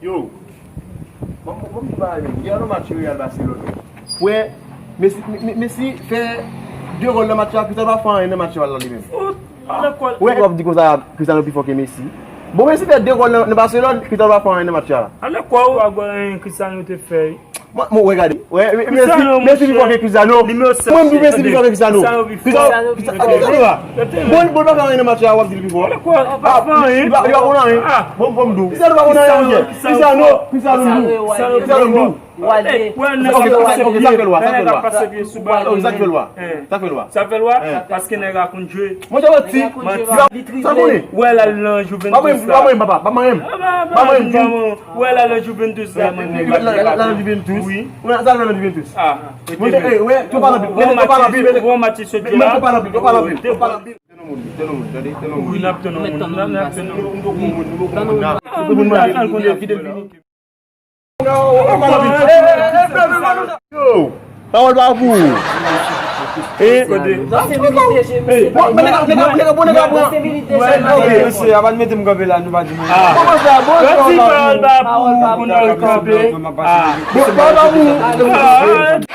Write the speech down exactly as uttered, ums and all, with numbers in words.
Yo, ban m, ban m di bagay menm. Yè nan match Real Barcelone. Wè, Messi, Me- Me- Messi fè de gòl nan match la, Cristiano pa fè anyen nan match la li menm. Wè, w ap di konsa Cristiano pi fò ke Messi. Bon, Messi fè de gòl nan, nan Barcelone, Cristiano pa fè anyen nan match la. Alèkò, ou pa gòl anyen Cristiano te fè. Mwen, mwen, wè, gade. Wè, Messi, Messi pi fò ke Cristiano. Mwen, m di Messi pi fò ke Cristiano. Cristiano, Cristiano, Cristiano. Bon, bon, pa fè anyen nan match la, w ap di l pi fò. Alèkò, pa fè anyen. Li pa, li pa konn anyen. Bon, bon, m di w. Cristiano pa konn anyen, monchè. Cristiano, Cristiano, m di w. Cristiano, m di w. Wale. Ok, ok, sa k fè l wa, sa k fè l wa. Ok, sa k fè l wa. Sa k fè l wa. Sa k fè l wa? Paske nèg la konn jwe. Mwen te manti. Sa konnen. Wè l al nan Juventus la. Pa mwen, papa, pa mwen. Pa mwen, pa mwen. Wè l al nan Juventus la, mwen. L al nan Juventus. Wi. Sa l al nan Juventus. Ah. Mwen te, eh, wè, to pa anpil. Bon match, bon match, se Dye la. To pa anpil, to pa anpil. Wi, n ap tann yon moun. N ap tann yon moun. N ap tann yon moun. Yo, pawòl pa pou ou. Eh, kote? Bon, nèg la, nèg la, nèg la, bon, nèg la, bon. Mesye, a pa mete m kanpe la, nou pa di mwen. Ah. Kòman sa? Bon, pawòl pa pou ou pou nou kanpe. Ah. Bon, pawòl pa pou ou.